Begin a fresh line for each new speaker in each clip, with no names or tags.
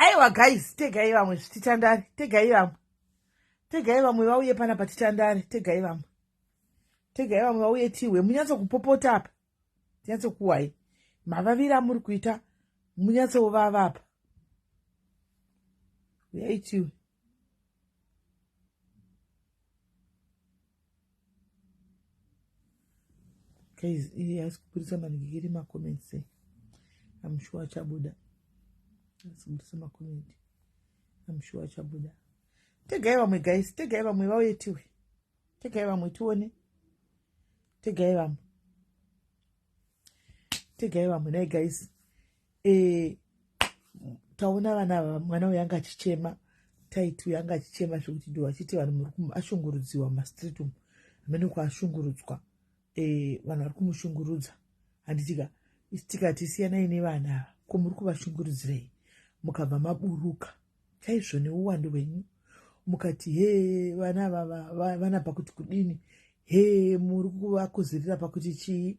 Aiwa guys, tegai vamwe titandare, tegai vamwe, tegai vamwe vauye panapa titandare, tegai vamwe, tegai vamwe vauye tihwe, munyatso kupopota apa, tinyatso kuwai mavaviri amuri kuita, munyatsovava apa, uyai tiwe. Guys, iyi haisi kuburitsa manhikiri macomments sei? I'm sure achabuda. Haisi kuburitsa macomment. I'm sure achabuda. Tegai vamwe guys, tegai vamwe vauye tiwe. Tegai vamwe tione. Tegai vamwe. Tegai vamwe nhai guys. Eh, taona vana ava, mwana uyu anga achichema, taiti uyu anga achichema zvekuti ndo vachiti vanhu muri ashungurudziwa mumastreet umu, hamene kwaashungurudzwa, eh, vanhu vari kumushungurudza, handitika isi tikati siyanai nevana ava, ko muri kuvashungurudzirei? Mukabva maburuka chaizvo neuwandu hwenyu mukati he vana ava vana pakuti kudini, he muri kuvakuzirira pakuti chii?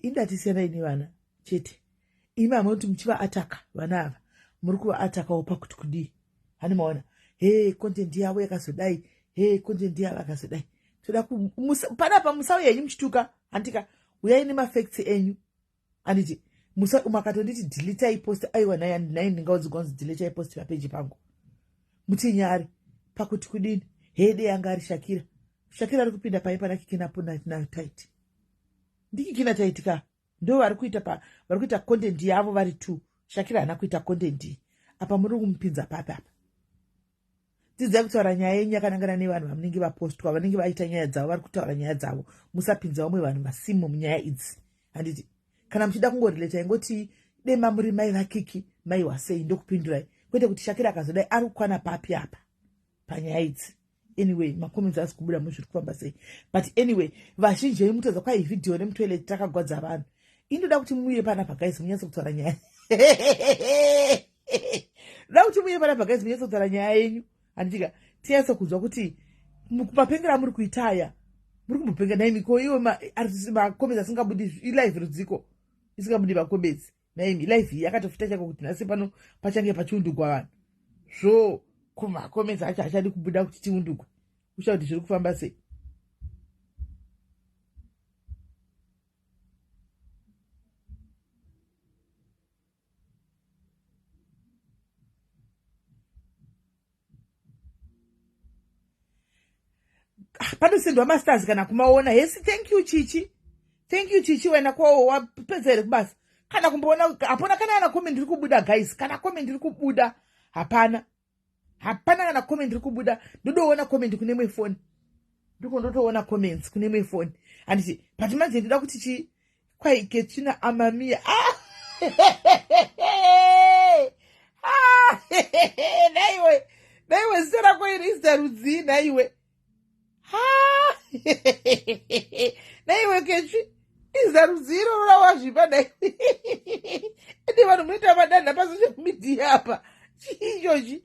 Indati siyanai nevana chete. Imi hamunoti muchivaataka vana ava, muri kuvaatakawo pakuti kudii? Hani maona, he content yavo yakazodai, he content yavo yakazodai. Toda panapa musauye henyu muchituka, handika uyai nemafacts enyu, handiti makatonditi deletai post, aiwa nhai nhai ndingaudzigwa kunzi deletai post papeji pangu, mutinyari pakuti kudini? Hede yanga ari Shakira, Shakira ari kupinda pai pana Kikinapo naTaiti, ndiKikina Taiti ka, ndo vari kuita pa vari kuita content yavo vari two. Shakira haana kuita content iyi apa, muri kumupinza papi apa? Dzidzai kutaura nyaya yenyu yakanangana nevanhu vamunenge vapostwa, vanenge vaita nyaya dzavo, vari kutaura nyaya dzavo, musapinza vamwe vanhu vasimo munyaya idzi, handiti? Kana muchida kungoreleta ingoti dema muri mai vaKiki mai wasei, ndokupindurai, kwete kuti Shakira akazodai, ari kukwana papi apa panyaya idzi? Anyway, macomments asi kubuda muzviri kufamba sei, but anyway vazhinji venyu mutadza kwai vhidhiyo remutoilet takagwadza vanhu. Indoda kuti muuye panapa guys, munyatso kutaura nyaya. Ndoda kuti muuye panapa guys, munyatso kutaura nyaya yenyu, handitika tinyatso kunzwa kuti mapengero amuri kuita aya, muri kumbopenga naimi. Ko iwo macomments asingabudi, ilive rudziko isingabudi macomments naimi? Live iyi yakatofita chako kuti nhasi pano pachange pachiundugwa vanhu zvo, kumacomments acho achadi kubuda kuti tiundugwe, usha kuti zviri kufamba sei. Panosendwa masters kana kumaona hesi. Thank you Chichi, thank you Chichi. Wena kwawo wapedza here kubasa? Kana kumboona hapana kana kana comment iri kubuda guys, kana comment iri kubuda hapana, hapana kana comment iri kubuda. Ndodoona comment kune imwe foni, ndiko ndotoona comments kune imwe foni, handiti? But manje ndoda kuti chi kwaike tsvina amamiya. Ah! Ah! Naiwe, naiwe, zita rako iri izita rudzii naiwe? Naiwe Ketsvi, iza rudzi iroro rawazvipa nai. Ende vanhu munoita madanha pasocial media apa. Chii ichochi?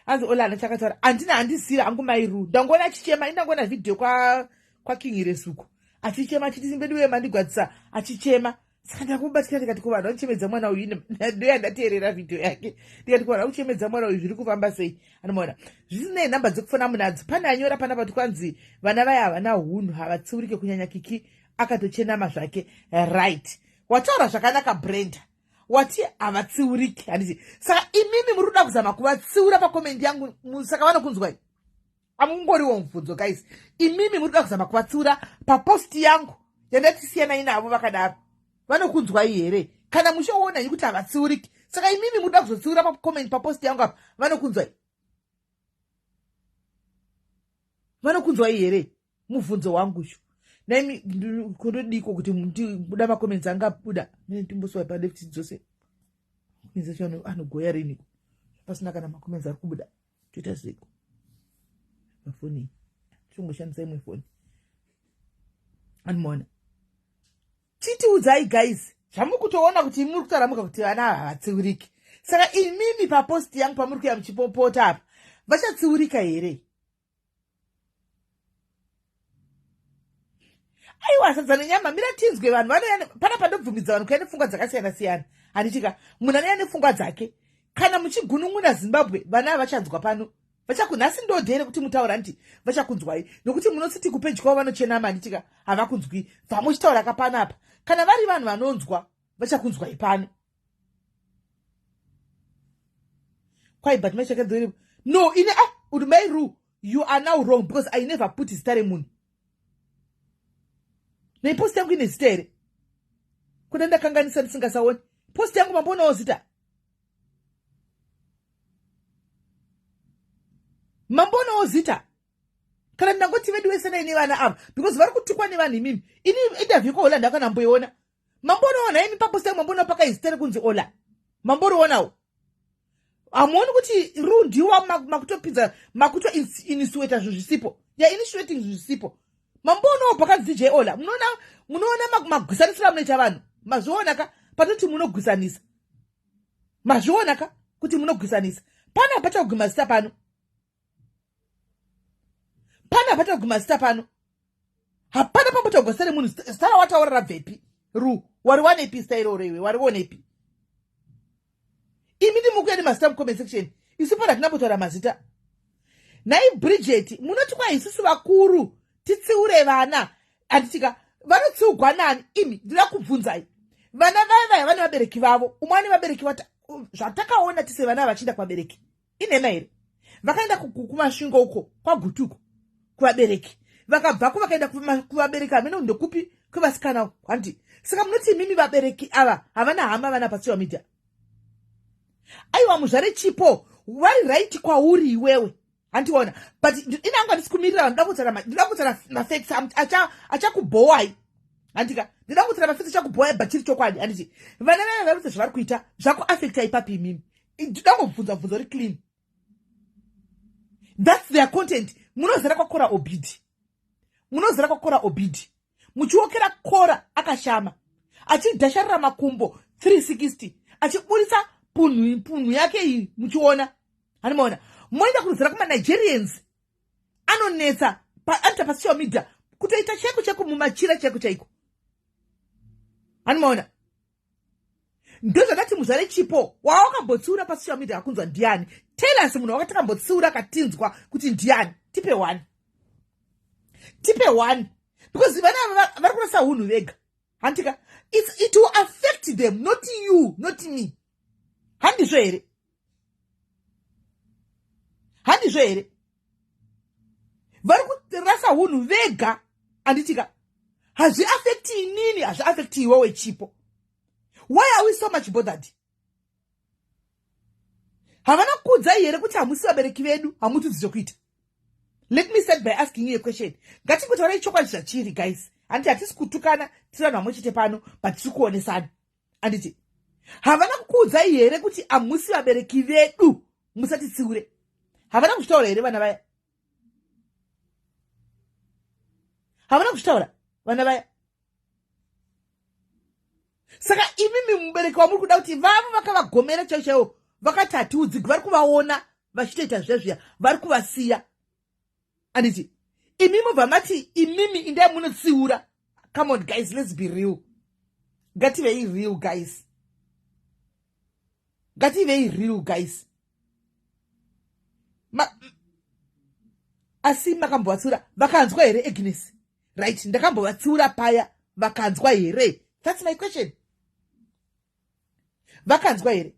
Hanzi Ola hana chakataura. Handina handiziva hangu mai Ru. Ndangoona achichema, indangoona video kwa kwaKing Resuko. Achichema achiti simbedu uye mandigwadzisa achichema. Saka ndakubatikana ndikati ko vanhu vanochemedza mwana uyu ndoyandateerera video yake ndikati ko vanhu vakuchemedza mwana uyu zviri kufamba sei anomaona zvisinei nhamba dzekufona munadzo pane anyora pana pati kwanzi vana vaya havana hunhu havatsiurike kunyanya Kiki akatochenama zvake. Right, wataura zvakanaka Brenda, wati havatsiuriki handiti? Saka imimi muri kuda kuzama kuvatsiura pakomendi yangu, saka vanokunzwai? Amungoriwo mubvunzo guys, imimi muri kuda kuzama kuvatsiura paposti yangu yandati siyanai navo vakadaro, vanokunzwai here? Kana muchiona nyi kuti havatsiuriki, saka imimi muri kuda kuzotsiura pacomment paposti yangu apa, vanokunzwai? Vanokunzwai here? Mubvunzo wangu shu naimi kundodiko kuti buda macomments anga abuda timboswa paleft dzose acho anogoya riniko pasina kana macomments ari kubuda, toita seiko pafoni? Tongoshandisa imwe foni. Anomaona, chitiudzai guys zvamukutoona kuti muri kutaura kuti vana ava havatsiuriki. Saka imimi paposti yangu pamuri kuya muchipopota apa, vachatsiurika here? Aiwa, sadza nenyama, mira tinzwe. Vanhu vanoya pana pandobvumidza vanhu kuya nepfungwa dzakasiyana siyana, handitika? Munhu anoya nepfungwa dzake. Kana muchigunun'una Zimbabwe, vana vachanzwa pano vachakunhasi ndodhere kuti mutaura nditi vachakunzwai, nokuti munositi kupedyo kwavo vanochenama, handitika? Havakunzwi bvamuchitaura kapanapa. Kana vari vanhu vanonzwa, vachakunzwai pano. Kwai but machakadzori no ine ah uri mai Ru, you are now wrong because I never put zita remunhu. Neipost yangu ine zita here? Kuda ndakanganisa ndisingasaoni post yangu, mamboonawo zita? Mamboonawo zita? Kana ndangoti vedu vese nai nevana ava because vari kutukwa nevanhu. Imimi, ini interview kwaHolland akanamboiona, mambonoona imi papost yangu? Mamboona pakaizita rekunzi Ola? Mamborionawo? Hamuoni kuti ru ndiwa makutopinza, makuto insinuate zvinhu zvisipo ya insinuating zvinhu zvisipo? Mamboonawo pakanzi DJ Ola? Munoona, munoona magwisanisiro amunoita vanhu? Mazviona ka panoti munogwisanisa? Mazviona ka kuti munogwisanisa? Pana pachaguma zita pano, pana pachaguma zita pano, hapana pambotaugwa zita remunhu. Zita rawataura rabvepi? Ru wariwanepi zita iroro? Iwe warionepi? Imi ndimukuya nemazita mucomment section, isu pana hatina mazita. Nhai Bridget, munoti kwa isusu vakuru titsiure vana, handitika? Vanotsiugwa nani imi? Ndinoda kubvunzai, vana vaya vaya vane vabereki vavo, umwe ane vabereki, zvatakaona tise vana vachienda kuvabereki inhema here? Vakaenda kuMasvingo uko, kwaGutuko kuvabereki, vakabvako vakaenda kuvabereki hamene ndokupi kwevasikana, handi? Saka munoti imimi vabereki ava havana hama, vana pasocial media? Aiwa, muzvare Chipo, vari right kwauri iwewe, handiona, but inangu handisi kumirira vanhu. Ndinoda kutaura mafacts achakubhowai, handika? Ndinoda kutaura mafacts achakubhowai, but chiri chokwadi, handiti? Vana vaya vari kuita zvavari kuita, zvakuafecta ipapi imimi? Ndinoda kungobvunza bvunzo ri clean. That's their content. Munozara kwakora Obidi, munozara kwakora Obidi muchiokera Kora akashama achidhasharira makumbo 360 achiburisa punhu punhu yake iyi muchiona, hanimaona? Moenda kuruzira kumaNigerians anonetsa anoita pasocial media, kutoita chaiko chaiko mumachira chaiko chaiko, hanimaona? Ndozvakati muzvare Chipo, wawakambotsiura pasocial media akunzwa ndiani? Tell us munhu wakatakambotsiura akatinzwa kuti ndiani. Tipe one, tipe one, because vana ava vari kurasa unhu vega, handika? It will affect them, not you, not me. Handizvo here? Handizvo here? Vari kurasa unhu vega, handitika? Hazviafecti inini, hazviafecti iwewe Chipo. Why are we so much bothered? Havana kukuudzai here kuti hamusi vabereki vedu, hamutudzi zvokuita? Let me start by asking you a question. Ngatingotaurai chokwadi zvachiri, guys, handiti? Hatisi kutukana, tiri vanhu vamwe chete pano, but tiri kuonesana, handiti? Havana kukuudzai here kuti hamusi vabereki vedu, musatitsiure? Havana kuzvitaura here vana vaya? Havana kuzvitaura vana vaya. Saka imimi mubereki wamuri kuda kuti vavo vakavagomera chaivo chaivo, vakati hatiudzigi, vari kuvaona vachitoita zviya zviya, vari kuvasiya, anditi? Imi mobva mati imimi indai munotsiura. Come on guys, let's be real. Ngativei real guys, ngativei real guys. Asi makambovatsiura vakanzwa here, Agnes? Right, ndakambovatsiura paya, vakanzwa here? That's my question. Vakanzwa here?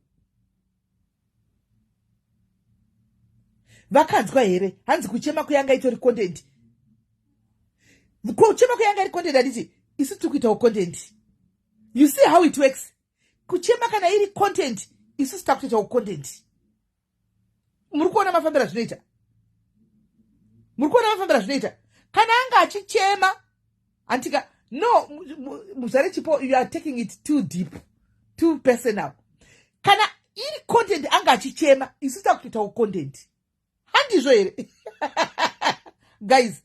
Vakanzwa here? Hanzi kuchema kuyanga itori content. Kuchema kuyanga iri content, handiti? Isu tiri kuitawo content. You see how it works? Kuchema kana iri content, isusu takutoitawo content. Muri kuona mafambiro azvinoita? Muri kuona mafambiro azvinoita? Kana anga achichema, antika no muzvare Chipo, you are taking it too deep, too personal. Kana iri content, anga achichema, isu takutoitawo content, handizvo here guys?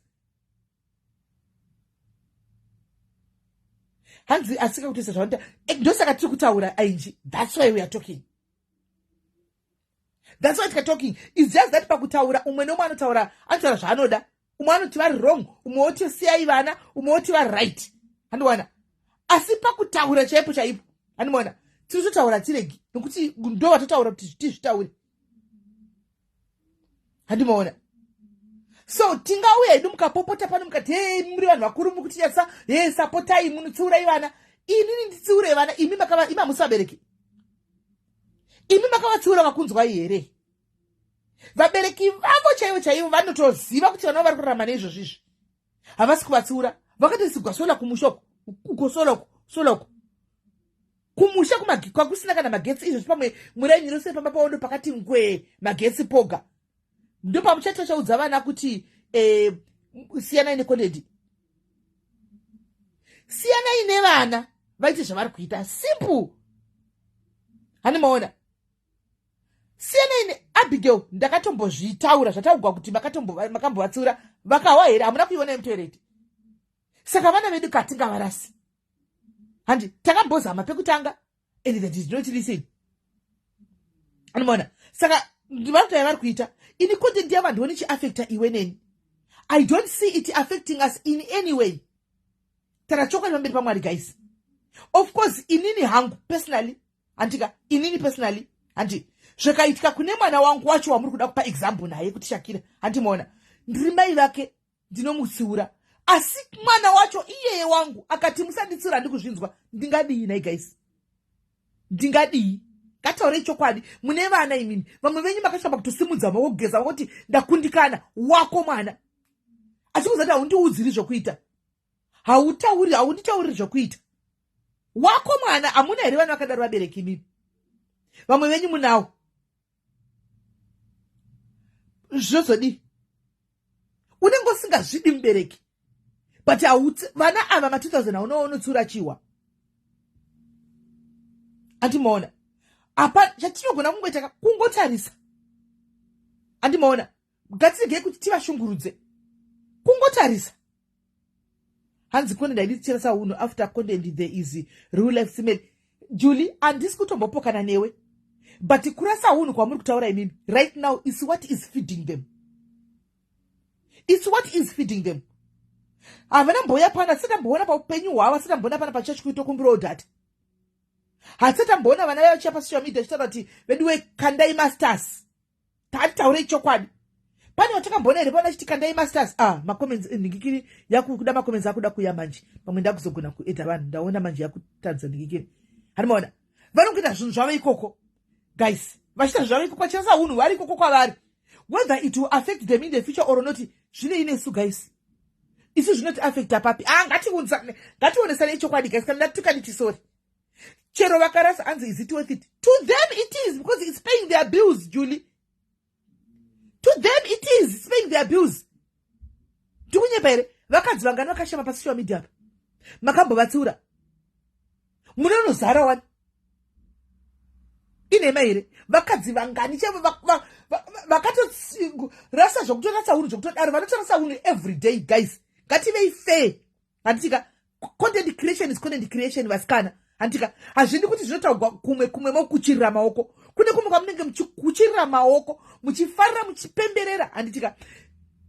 Hanzi asika kutoisa zvavanoita. Ndosaka tiri kutaura ainji. That's why we are talking, that's why tiri talking. It's just that pakutaura umwe neumwe anotaura, anotaura zvaanoda. Umwe anoti vari wrong, umwe woti siyai vana, umwe woti vari right, handiwana. Asi pakutaura chaipo chaipo, handimaona, tiri totaura tiregi nokuti ndo vatotaura kuti tizvitaure, handimaona. So tingauya hedu mukapopota pano mukati, "He, muri vanhu vakuru, muri kutinyatsa, he, sapotai, munotsiurai vana." Inini nditsiurei vana? Imi makava, imi hamusi vabereki. Imi makavatsiura vakunzwai here? Vabereki vavo chaivo chaivo vanotoziva kuti vana vari kurarama neizvozvo izvi, havasi kuvatsiura. Vakatoisigwa solar kumusha uko, uko solar uko, solar uko kumusha kwakusina kana magetsi. Izvozvi pamwe muraini rose pamba paondo pakati ngwee magetsi poga. Ndopamuchati vachaudza vana kuti siyanai necontent, siyanai nevana vaite zvavari kuita. Simple, hani maona? Siyanai neAbigail. Ndakatombozvitaura, zvataugwa kuti makambovatsiura vakawa here? Hamuna kuiona yemutoilet. Saka vana vedu katingavarasi, handi? Takambozama pekutanga and that is not listen, anomaona. Saka vanotaya vari kuita. Ini content yavo handioni ichiaffecta iwe neni. I don't see it affecting us in any way. Tara chokwadi pamberi paMwari guys. Of course inini hangu personally, handika, inini personally, handi, zvakaitika kune mwana wangu wacho wamuri kuda kupa example naye kuti Shakira, handimaona, ndiri mai vake, ndinomutsiura. Asi mwana wacho iyeye wangu akati musanditsiura, handikuzvinzwa, ndingadii nai guys? Ndingadii? Ngataurei chokwadi. Mune vana imini, vamwe venyu makasvika pakutosimudza maoko kugeza vakuti ndakundikana. Wako mwana achikuza kuti haundiudziri zvokuita, hautauri, haunditauriri zvokuita, wako mwana. Hamuna here vana vakadaro, vabereki imini? Vamwe venyu munawo. Zvozodii? Unenge usingazvidi mubereki, but vana ava ma2000 haunowa unotsiura chihwa, andimaona. Apa chatinogona kungoita kungotarisa, andimaona. Ngatiregei kuti tivashungurudze, kungotarisa. Hanzi content haidi unhu. After content there is real life. Simel Julie, handisi kutombopokana newe, but kurasa unhu kwamuri kutaura imimi right now is what is feeding them, it's what is feeding them. Havana mboya pano, hatisati tamboona paupenyu hwavo, hasati tamboona pana pachechi kuitokumbirawo data. Hatisati tamboona vana vaya vachiya pasocial media vachitaura kuti veduwe kandai mastars. Tatitaurei chokwadi, pane vatakamboona here pana chiti kandai mastars? Ah, macomments, nhingikiri yakuda, macomments akuda kuuya manje. Pamwe ndakuzogona kuedha vanhu, ndaona manje yakutadza nhingikiri. Hanimaona vanongoita zvinhu zvavo ikoko guys, vachiita zvavo ikoko, vachirasa unhu vari ikoko kwavari. Whether it will affect them in the future or not, zvinei nesu guys? Isu zvinoti affecta papi? Ah, ngationesanei chokwadi guys. Kana ndatukani, tisori. Chero vakarasa, anzi is it worth it? To them it is, because it's paying their bills. Julie, to them it is, it's paying their bills. Ndikunyepa here? Vakadzi vangani vakashama pasocial media apa makambovatsiura? Munonozara wani, inhema here? Vakadzi vangani chaivo vakatorasa zvokutorasa unhu zvokutodaro? Vanotorasa unhu every day guys, ngativei fair. Handitika, content creation is content creation, vasikana. Handitika, hazvidi kuti zvinotaurwa kumwe kumwe mokuchirira maoko. Kune kumwe kwamunenge muchikuchirira maoko, muchifarira, muchipemberera. Handitika,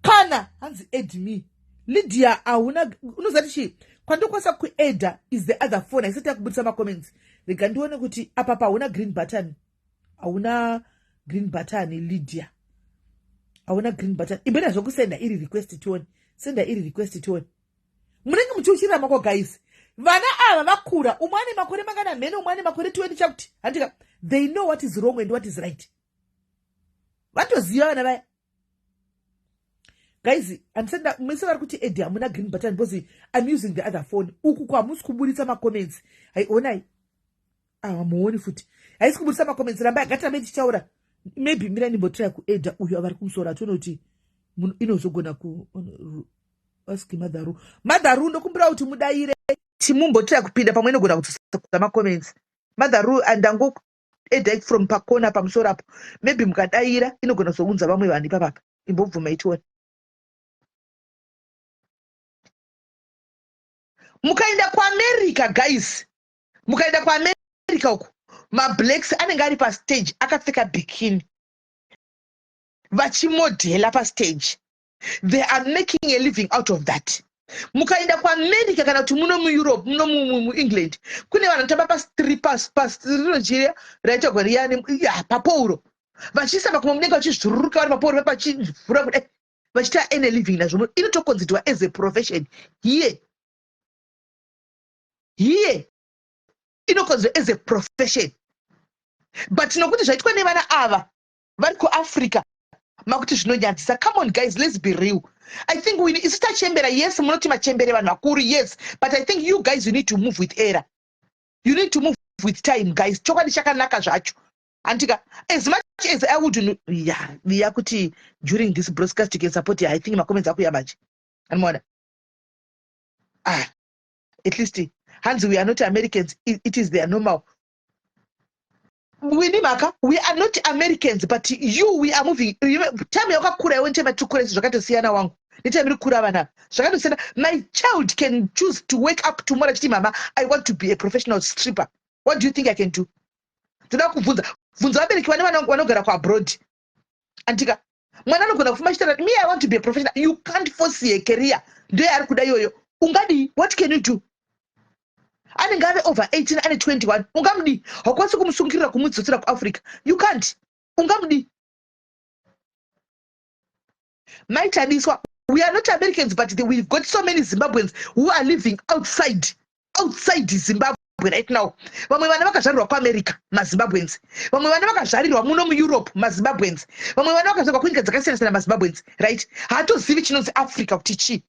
kana hanzi add me, Lydia, hauna. Unoziva kuti chii kwandokwanisa kuadda is the other phone, haisati yakubudisa macomments. Rega ndione kuti apa pahauna green button. Hauna green button, Lydia, hauna green button. Imboita zvokusenda iri request tione. Senda iri request tione. Munenge muchiuchirira mako, guys. Vana ava vakura, umwe ane makore mangana mhene, umwe ane makore 20 chakuti. Handika, they know what is wrong and what is right. Vatoziva vana vaya, guys. Handisenda mese vari kuti add, hamuna green button because I'm using the other phone. Uku kwamusi kuburitsa macomments. Hai, onai, hamuoni futi, haisi kuburitsa macomments. Ramba, ngatirambe tichitaura. Maybe mira ndimbotry kuadda uyu avari kumusoro, atione kuti inozogona ku ask Mother. Mother, ndokumbira kuti mudayire, timumbotry kupinda pamwe inogona kudzosa macomments. Mother, andango adda from pakona pamusoro apo. Maybe mukadayira inogona kuzounza vamwe vanhu ipapapa. Imbobvuma itione. Mukaenda kuAmerica, guys, mukaenda kuAmerica uku, mablacks anenge ari pastage akapfeka bikini, vachimodhela pastage. They are making a living out of that. Mukaenda kuAmerica kana kuti muno muEurope, muno muEngland, kune vanhu vanotamba pastrinochiria raitagwa riyani ya papouro, vachiisa makumbo mudenga, vachizvururuka vari papouro, vachivhura kudai, vachiita earn a living nazvo. Inotoconsiderwa as a profession here. Here inoconsiderwa as a profession, but nokuti zvaitwa nevana ava vari kuAfrica, makuti zvinonyadzisa. Come on, guys, let's be real. I think we, isu tachembera, yes, munoti machembere vanhu vakuru, yes, but I think you guys, you need to move with era, you need to move with time, guys. Chokwadi chakanaka zvacho, andika, as much as I would, yeah, yakuti during this broadcast you can support. I think macomments akuya manje, anomaona. Ah, at least hanzi we are not Americans, it is their normal. Wini maka, we are not Americans, but you, we are moving. Time yakakura iwe netime yatiri kukura isu zvakatosiyana wangu, netime iri kukura vana zvakatosiyana. My child can choose to wake up tomorrow achiti, "Mama, I want to be a professional stripper." What do you think I can do? Ndoda kubvunza, bvunza vabereki vane vana vanogara kuabroad. Andika, mwana anogona kufuma achitaura, "Me, I want to be a professional." You can't force a career. Ndoyo ari kuda iyoyo, ungadii? What can you do? Anenge ave over 18, ane 21, ungamudii? Haukwanisi kumusungirira kumudzosera kuAfrica. You can't. Ungamudii? Maitadiswa, we are not Americans, but we've got so many Zimbabweans who are living outside Zimbabwe right now. Vamwe vana vakazvarirwa kuAmerica, maZimbabweans. Vamwe vana vakazvarirwa muno muEurope, maZimbabweans. Vamwe vana vakazvarirwa kunyika dzakasiyana siyana, maZimbabweans, right? Haatozivi chinonzi Africa kuti chii.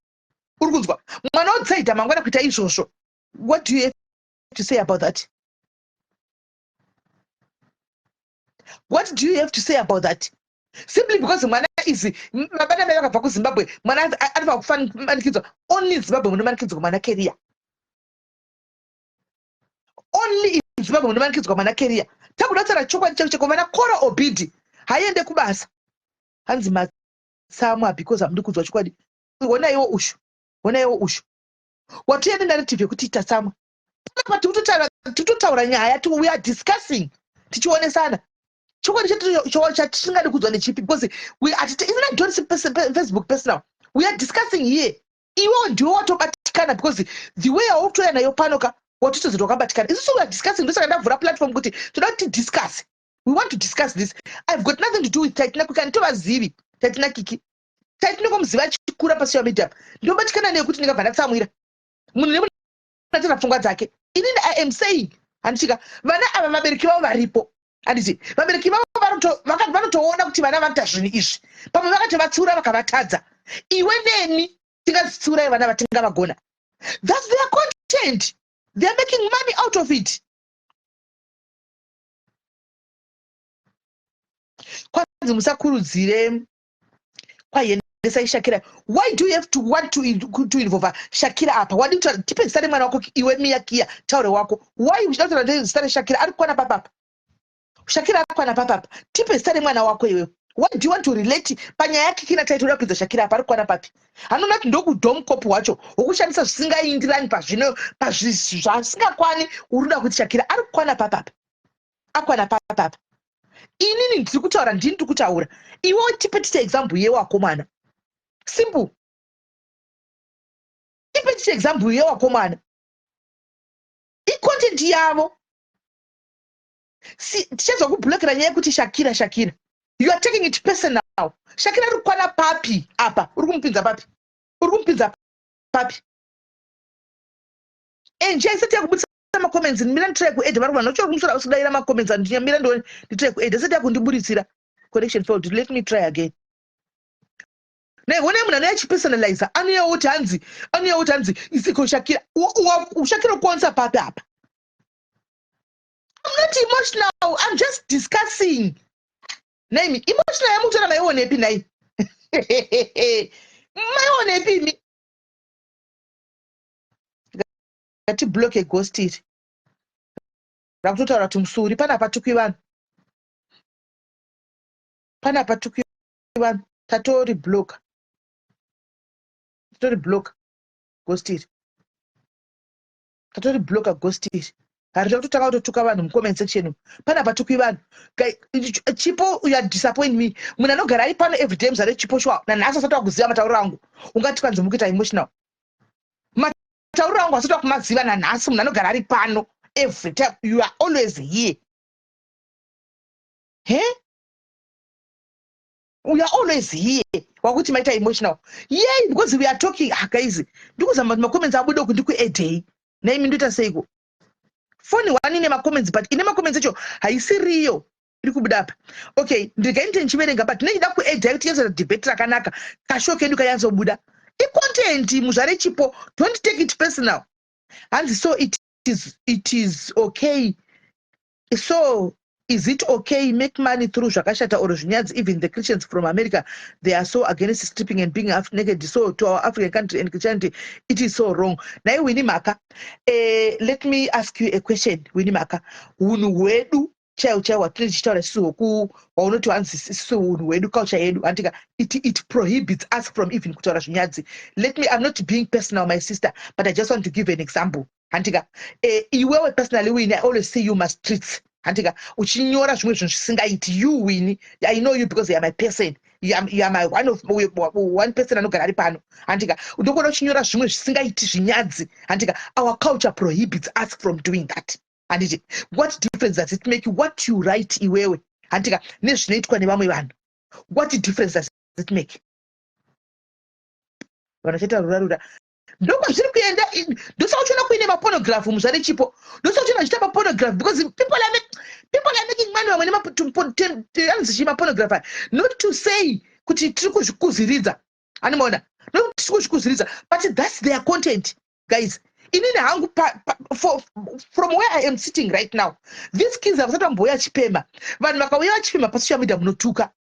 Uri kunzwa? Mwana wodzaida mangwana kuita izvozvo, what do you have to say about that? What do you have to say about that? Simply because mwana is baba namai vakabva kuZimbabwe, mwana anofanira kufanikidzwa. Only Zimbabwe munomanikidzwa mwana career. Only in Zimbabwe munomanikidzwa mwana career. Takuda kutaura chokwadi chako chako. Vana Kora Obidi haiende kubasa. Hanzi matsamwa because hamudi kunzwa chokwadi. Honaiwo ushu, honaiwo ushu watoya nenarrative yekuti tatsamwa. Panapa tikutotaura nyaya. We are discussing, tichionesana chokwadi chatisingadi kunzwa nechipi, because isn't I don't Facebook personal. We are discussing here. Iwewo ndiwe watobatikana because the way yautoya nayo pano ka, watotozoti wakabatikana. Isusu we are discussing. Ndosaka ndavhura platform kuti toda kuti tidiscuss. We want to discuss this. I've got nothing to do with Taitina Kiki. Handitovazivi Taitina Kiki. Taitina komuziva achikura pasocial media. Ndinobatikana nekuti ndingabva ndatsamwira munhu nemunhu atira pfungwa dzake. Inini I am saying, handichika, vana ava vabereki vavo varipo, handiti? Vabereki vavo vanotoona kuti vana vakuita zvinhu izvi. Pamwe vakatovatsiura vakavatadza. Iwe neni tingatsiurai vana vatingavagona? That's their content. They are making money out of it. Kwanzi musakurudzire kwaiendesai Shakira. Why do you have to want to involve Shakira apa? Wadi kutaura, tipe zita remwana wako iwe. Miyakiya, taure wako. Why uchida kutaura zita reShakira? Ari kukwana papapa. Shakira ari kukwana papapa. Tipe zita remwana wako iwewe. What do you want to relate panyaya yaKiki naTaiti? Uda kupinza Shakira apa, ari kukwana papi? Hanoona kuti ndokudomcop hwacho hwokushandisa zvisingaindirani pazvino pazvasingakwani. Uri kuda kuti Shakira ari kukwana papapa, akwana papapa? Inini ndiri kutaura, ndini ndiri kutaura. Iwe tipe tite example yewakomana. Simple, tipe tite example yewakomana. Icontent yavo. Tichazwa kublockera nyaya yekuti Shakira, Shakira, you are taking it personal. Shakira ari kukwana papi apa? Uri kumupinza papi? Uri kumupinza papi? Enje isati yakubudisa macomments. Mira nditry kuadda. Vari vanhu vachori kumusoro vasikudaira macomments. Mira ndione, nditry kuadda. Isati yakundiburitsira, connection failed. Let me try again. Naiona munhu anouya achipersonaliza, anouya kuti hanzi, anouya kuti hanzi isiko Shakira. Shakira kukwanisa papi apa? I'm not emotional, I'm just discussing. Naimi emotional yamukutora maionepi? Nai maionepi imi? Ngatibloke ghost iri rakutotaura kuti musuri panapa tukwi vanhu, panapa tukwi vanhu. Tatori blocka, tatori blocka ghost iri, tatori blocka ghost iri. Harida kutotanga kutotuka vanhu mucomment section. Panapa tukwi vanhu. Chipo, you are disappoint me. Munhu anogara ari pano everyday, muzare Chipo shwa, nanhasi asati wakuziva matauriro angu. Ungati kwanzi mukuita emotional, matauriro angu asati wakumaziva nanhasi. Munhu anogara ari pano every time, you are always here. He, we are always here. Wakuti maita emotional yei? Because we are talking. Ah guys, ndikuzama kuti macomments abude uku. Ndikuedhei naimi, ndoita seiko? Foni one ine macomments, but ine macomments acho haisiriyo iri kubuda apa. Okay, ndigai ndite ndichiverenga, but ndinoida kuedha kuti tinyatsoita debate rakanaka, kashow kedu kanyatsobuda. Icontent, muzvare Chipo, don't take it personal. Hanzi, so it is okay, so is it okay make money through zvakashata or zvinyadzi? Even the Christians from America, they are so against stripping and being half naked. So to our African country and Christianity, it is so wrong. Nai Wini Maka, let me ask you a question, Wini Maka. Unhu hwedu chaiwo chaiwo hwatinenge tichitaura isusu, hwaunoti hanzi isusu unhu hwedu, culture yedu, handika it prohibits us from even kutaura zvinyadzi? Let me, I'm not being personal, my sister, but I just want to give an example, handika? Iwewe personally, Wini, I always see you mastreets, handika, uchinyora zvimwe zvinhu zvisingaiti. You, Wini, I know you because you are my person. You are my one of one person anogara ari pano, handika? Ndokuona uchinyora zvimwe zvisingaiti, zvinyadzi, handika? Our culture prohibits us from doing that, handiti? What difference does it make what you write iwewe, handika, nezvinoitwa nevamwe vanhu? What difference does it make? Vanhu vachaita rura rura. Ndokwazviri kuenda. Ndosaka uchiona kuine mapornography, muzvare Chipo. Ndosaka uchiona vachiita mapornography, because people are making money. Vamwe anonzi chii, mapornography. Not to say kuti tiri kuzvikuziridza, animaona, not tiri kuzvikuziridza, but that's their content, guys. Inini hangu, from where I am sitting right now, these kids havasati vambouya chipema. Vanhu vakauya vachipema pasocial media, munotuka,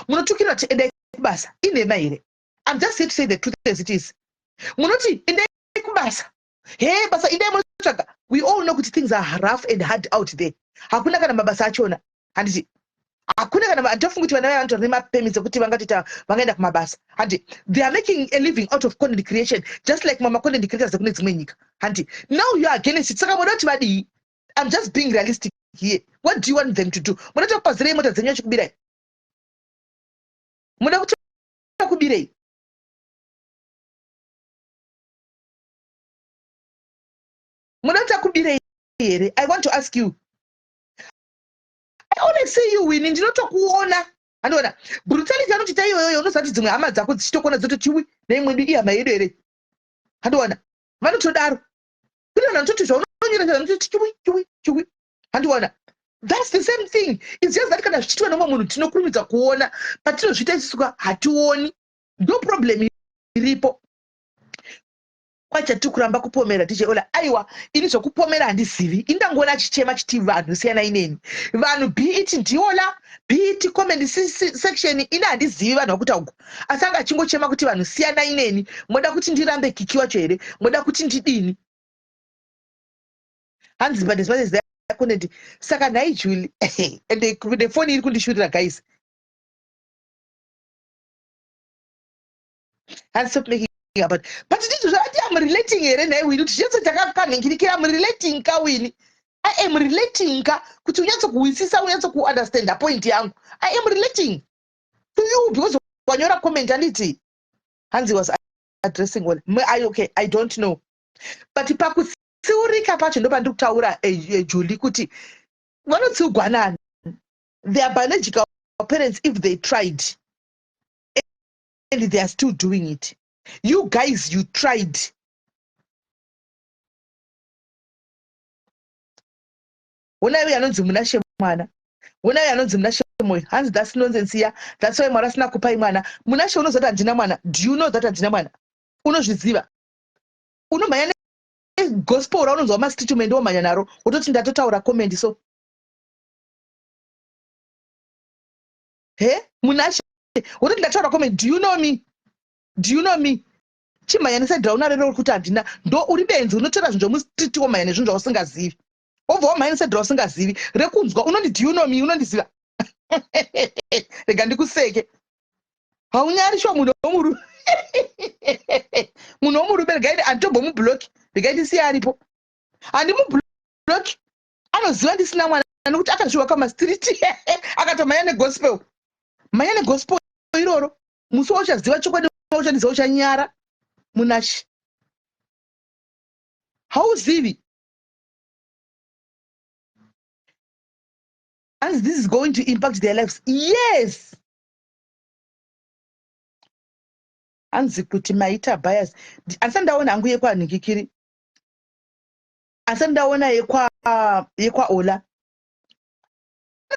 munotukira kuti endai kubasa. Inhema here? I'm just here to say the truth as it is. Munoti endai kubasa, he basa, indai munotsvaga. We all know kuti things are rough and hard out there. Hakuna kana mabasa achona, handiti? Hakuna kana, handitofungi kuti vana vaya vanotora nemapermits ekuti vangatoita, vangaenda kumabasa, handi? They are making a living out of content creation, just like mama content creators ekune dzimwe nyika, handi? Now you are against it. Saka moda kuti vadii? I'm just being realistic here. What do you want them to do? Muda kuti vakupazirei mota dzenyu vachikubirai? Muda kuti vakubirei? Muda kuti akubirei here? I want to ask you. I always see you, Wini. Ndinotokuona, andiona brutality anotoita iyoyoyo. Unoziva kuti dzimwe hama dzako dzichitokona dzotochiwi neimwedu ihama yedu here? Handiona vanotodaro. Kune vanhu vanototi zvaunonyora vanototi chiwi chiwi chiwi, handiona? That's the same thing. It's just that kana zvichiitwa nomumwe munhu tinokurumidza kuona. Patinozviita isusu hationi. Ndo problem iripo. Kwachatiri kuramba kupomera DJ Ola. Aiwa, ini zvokupomera handizivi. Indangoona achichema chiti vanhu siyanai neni. Vanhu, be it ndiola, be it comment section, ini handizivi vanhu vakuita uku, asi anga achingochema kuti vanhu siyanai neni. Moda kuti ndirambe Kiki wacho here? Moda kuti ndidini? Hanzi, but as much as content. Saka nhai Juli, and nefoni iri kundishurira, guys. And stop making about, but ndizvo zvati am relating here nhai Wini, kuti zvese takakanhingirikira am relating ka, Wini? I am relating ka, kuti unyatsokuhwisisa, unyatsokuunderstanda point yangu. I am relating to you because wanyora comment, anditi hanzi was addressing all I, okay, I don't know, but pakutsiurika pacho ndo pandiri kutaura, Julie, kuti vanotsiugwa nani? Their biological parents, if they tried and they are still doing it. You guys, you tried. Honai anonzi Munashe mwana, honai anonzi Munashe Moyo, hanzi that's nonsense iya, that's why Mwari asina kupai mwana. Munashe, unoziva kuti handina mwana? Do you know that handina mwana? Unozviziva? Unomhanya negospel raunonzwa mastreetment, womhanya naro, wototi ndatotaura comment. So he, Munashe, wototi ndataura comment. Do you know me? Do you know me? Chimhanya neside raunaro rero kuti handina. Ndo uri benzi, unotora zvinhu zvomustreet, womhanya nezvinhu zvausingazivi, wobva wamhanya neside rausingazivi rekunzwa. Unondi, do you know me? Unondiziva? Rega ndikuseke. Haunyari shuwa, munhu womurume, munhu womurume. Regai, handitombomubloki, regai ndisiye aripo. Handimubloki, anoziva ndisina mwana nekuti akazviwa kamastreet, akatomhanya negospel. Mhanya negospel iroro, musi wauchaziva chokwadi wauchandiziva, uchanyara. Munashe, hauzivi. And this is going to impact their lives, yes. Hanzi kuti maita bias. Handisati ndaona hangu yekwanhikikiri, handisati ndaona yekwaola.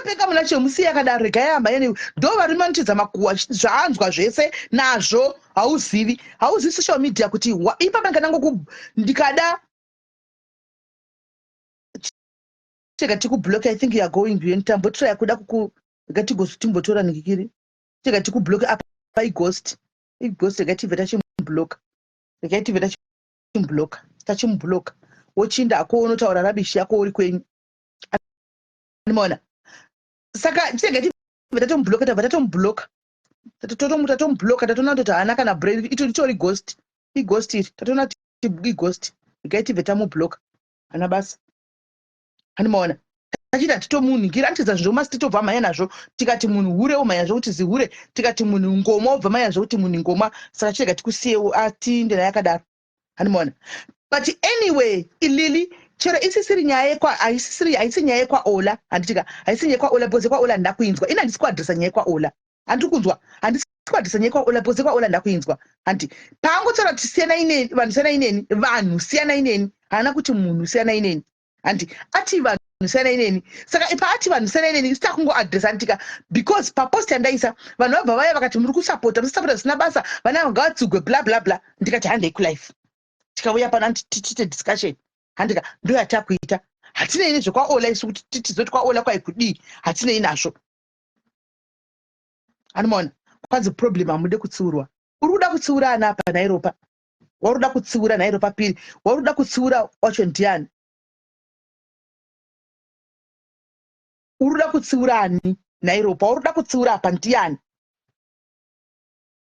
Peka muna chemusiya akadaro, regai amhanye newe. Ndo varume vanotiza makuhwa, zvaanzwa zvese nazvo. Hauzivi, hauzivi social media kuti ipapa ndikanangoku ndikada chega tikublock. I think you are going beyond. Tambotraya kuda kuku, rega timbotora nhikikiri, chega tikublock apa. Ighost, ighost. Rega tibve tachimublock, regai tibve tachimublock, tachimublock. Wochinda ako, unotaura rubbish yako uri kwenyu, animaona. Saka chega tibve tatomublock, tabva tatomublock, tatomublock, tatoona kuti haana kana brain. Ito ritori ghost, ighost iri. Tatoona kuti ighost, regai tibve tamublock, hana basa, animaona. Tachiti hatitomunhingira, anotiza zvinhu zvomasiti, tobva mhanya nazvo. Tikati munhu hure, omhanya zvokuti zihure. Tikati munhu ngoma, obva mhanya zvokuti munhu ngoma. Saka chirega tikusiyewo, atinde naye akadaro, animaona. But anyway, ilili chero isisiri nyaya yekwa, haisisiri, haisi nyaya yekwaOla, handitika? Haisi nyaya yekwaOla because yekwaOla handina kuinzwa ini. Handisi kuadresa nyaya yekwaOla, handiri kunzwa. Handisi kuadresa nyaya yekwaOla because yekwaOla handina kuinzwa, handi. Paangotaura kuti siyanai neni vanhu, siyanai neni vanhu, siyanai neni, haana kuti munhu siyanai neni, handi. Ati vanhu siyanai neni. Saka paati vanhu siyanai neni, isita kungoadresa, handitika? Because papost yandaisa, vanhu vabva vaya vakati muri kusapota, musasapota zvisina basa, vana ava ngavatsugwe, bla bla bla. Ndikati handei kulife, tikauya pano tiite discussion, handika? Ndo yatakuita. Hatinei nezvekwaOla isu, kuti tizoti kwaOla kwai kudii, hatinei nazvo, anomaona. Kwanzi problem, hamude kutsiurwa. Uri kuda kutsiura ana apa nairopa? Wauri kuda kutsiura nairopa piri? Wauri kuda kutsiura wacho ndiani? Uri kuda kutsiura ani nairopa? Wauri kuda kutsiura apa ndiani?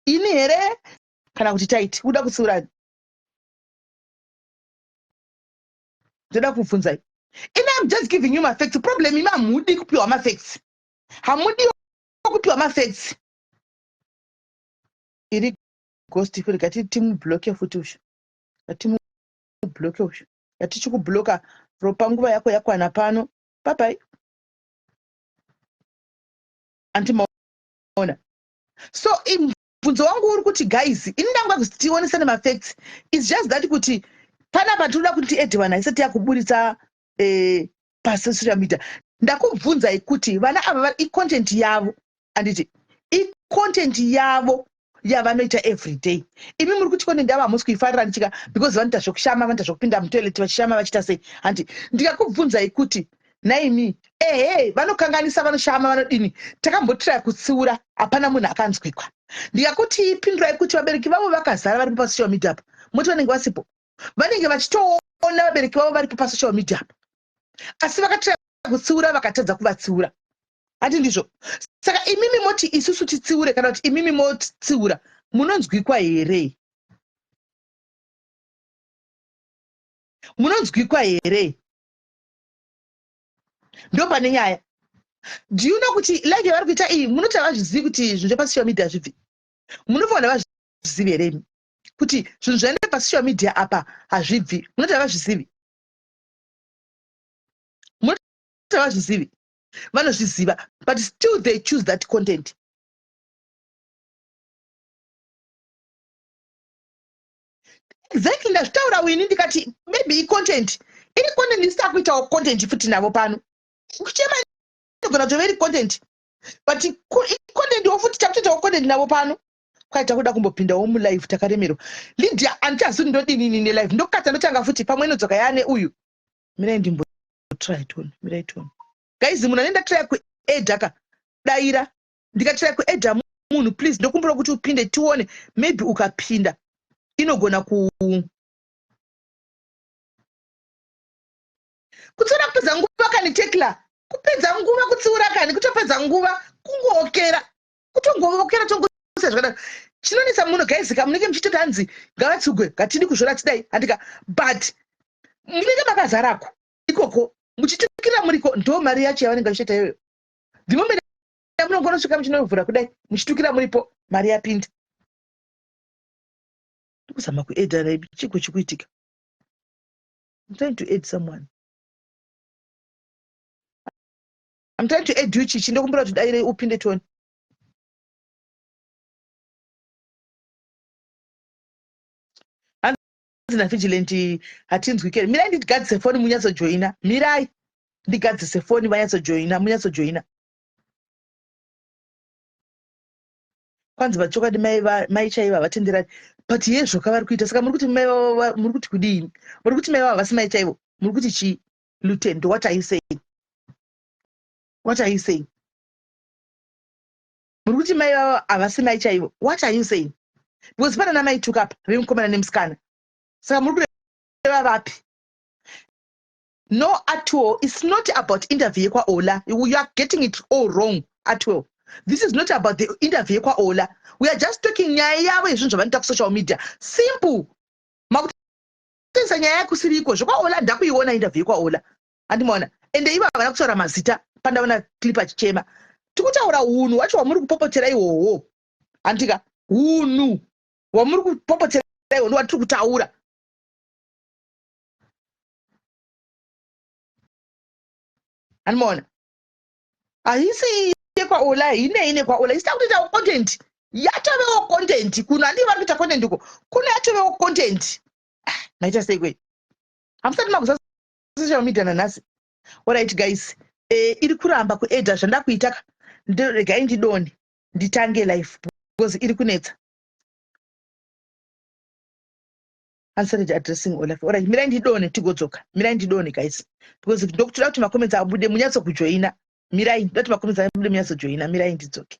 Ini here kana kuti taiti uda kutsiura ani? Ndoda kubvunzai ini. Am just giving you mafacts. Problem, imi hamudi kupiwa mafacts, hamudi kupiwa mafacts. Iri ghost futi, gati timubloke futi usho, ngatimubloke usho, ngatichikubloka. Ropa, nguva yako yakwana pano. Bye. Andimaona. So mubvunzo wangu uri kuti, guys, ini ndanga kuti tionesane mafacts. Its just that kuti panapa tinoda kuti tiedhe vanhu, haisati yakuburitsa pasocial media. Ndakubvunzai kuti vana ava icontent yavo, anditi? Icontent yavo yavanoita everyday. Imi muri kuti content yavo hamusi kuifarira, ndichika, because vanoita zvekushama, vanoita zvekupinda mutoilet vachishama, vachiita sei, handi? Ndikakubvunzai kuti naimi, ehe, vanokanganisa, vanoshama, vanodini, takambotiraya kutsiura, hapana munhu akanzwikwa. Ndikakuti pindurai kuti vabereki vavo vakazara varipo pasocial media apa, moti vanenge vasipo? Vanenge vachitoona vabereki vavo varipo pasocial media apa, asi vakatiraya kutsiura, vakatadza kuvatsiura, handi ndizvo? Saka imimi moti isusu titsiure kana kuti imimi motsiura? Munonzwikwa here? Munonzwikwa here? Ndo pane nyaya. Do you know kuti live yavari kuita iyi, munoti havazvizivi kuti zvinhu zvepasocial media hazvibvi? Munofanira vazvizivi here imi kuti zvinhu zvaenda pasocial media apa hazvibvi? Munoti havazvizivi? Munoti havazvizivi? Vanozviziva, but still they choose that content. Exactly, ndazvitaura wini, ndikati maybe icontent, iri content isita kuitawo content futi navo pano. Kuchema inogona kutove iri content, but icontent wo futi, takutoitawo content navo pano. Kwaita kuda kumbopindawo mulive, takaremerwa. Lydia, handichazivi ndodini ini nelive. Ndokata, ndotanga futi, pamwe inodzoka yaane uyu. Mirai ndimbotry tone, mirai tone, guys. Munhu anenge ndatry kuadda ka, daira. Ndikatry kuadda munhu, please, ndokumbira kuti upinde tione. Maybe ukapinda inogona ku kutsiura. Kupedza nguva kani, Tekla, kupedza nguva kutsiura kani, kutopedza nguva kungookera, kutongookera, tongosiya zvakadaro. Chinonetsa muno, guys ka, munenge muchitoti hanzi ngavatsugwe, ngatidi kuzvora, tidai, handika? But munenge makazarako ikoko muchitukira muriko. Ndo mari yacho yavanenge vachiita iyoyo. The moment yamunongonosvika muchinovhura kudai muchitukira muripo, mari yapinda. Ndikuzama kuadda, chiko chikuitika? I'm trying to add someone. I'm trying to add you, Chichi. Ndokumbira kuti dairei upinde toni. Hanzi naVigilant hatinzwike. Mirai ndigadzise foni munyatsojoina. Mirai ndigadzise foni vanyatsojoina, munyatsojoina. Kwanzi vachokwadi mai chaivo havatenderani, but yezvoka vari kuita. Saka muri kuti mai, muri kuti kudini? Muri kuti mai vavo havasi mai chaivo? Muri kuti chii, Lutendo? What are you saying? What are you saying? Muri kuti mai vavo havasi mai chaivo? What are you saying? Because pana namai Tukapa vemukomana nemusikana. Saka muri kureva vapi? No, at all, it's not about interview yekwaOla. You are getting it all wrong at all. This is not about the interview yekwaOla. We are just talking nyaya yavo yezvinhu zvavanoita kusocial media. Simple. Makutoisa nyaya yakusiriko. ZvekwaOla ndakuiona interview yekwaOla, handimaona? Ende ivo havana kutaura mazita. Pandaona clip achichema, tikutaura unhu wacho wamuri kupopotera ihwohwo, handika? Unhu hwamuri kupopotera ihwo ndo watiri kutaura, handimaona? Haisi yekwaOla, hinei nekwaOla. Isita kutoitawo content, yatovewo content kuno. Handii vari kuita content uko kuno, yatovewo content. Ah, maita sei kwei? Hamusati makuza social media nanhasi? Alright guys, iri kuramba kuadda. Zvandakuita ka, regai ndidone, nditange live because iri kunetsa. Answered addressing Olaf. Alright, mirai ndidone tigodzoka. Mirai ndidone, guys, because ndokutoda kuti macomments abude munyatsokujoina. Mirai, ndoda kuti macomments abude munyatsojoina. Mirai ndidzoke.